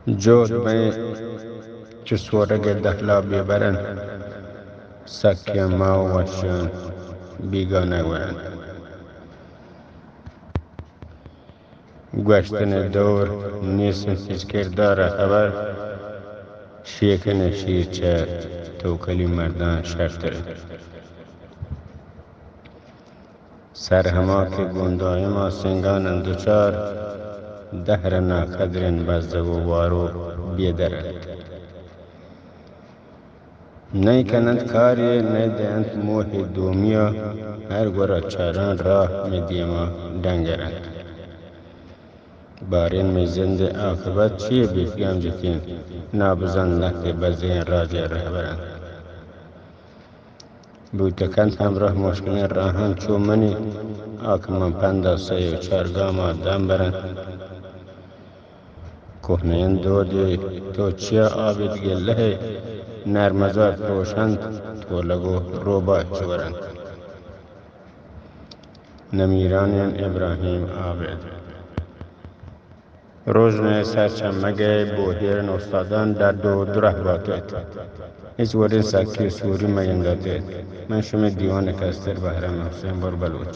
جہد بئیں چو سورگ ءِ دہلا بہ بر انت، سکیاں ماہ ءُ وشیاں بیگانگ ور انت۔ گوشتن ءِ دور نیست انت ہچ کردار ءِ خبر، شیکن ءِ شیر چہ توکلی مرداں شرتر انت۔ سر ہما کہ گوں دائما سنگان انت دچار، دہر ءِ ناقدریں بزگ ءُ وارو بے در انت۔ نئے کن انت کارے، نئے دئینت موہ ءِ دومی ءَ، ہر گورا چاراں راہ مئے دیما ڈنگر انت۔ باریں مئے زند ءِ عاقبت چے بیت گم جتیں، نابزان لہتے بزگیں راج ءِ رہبر انت۔ بوت کنت ہمراہ مشکلیں راہاں چو منی، آ کہ من پندا سئے ءُ چار گاما دم برنت۔ کوہنیں دودے تو چیا عابد گلہ ئے، نرمزار پروش انت تولگ ءُ روباہ چو ور انت۔ نمیرانیں ابراہیم عابد۔ روژنائے سرچمگ ءِ بوہیریں استاداں ڈڈ ءُ درہ بات ات۔ ہچ وڑیں سکی ءُ سوری مہ گندات ات۔ من شمئے دیوان ءِ کستر بہرام حسین بر بلوچ۔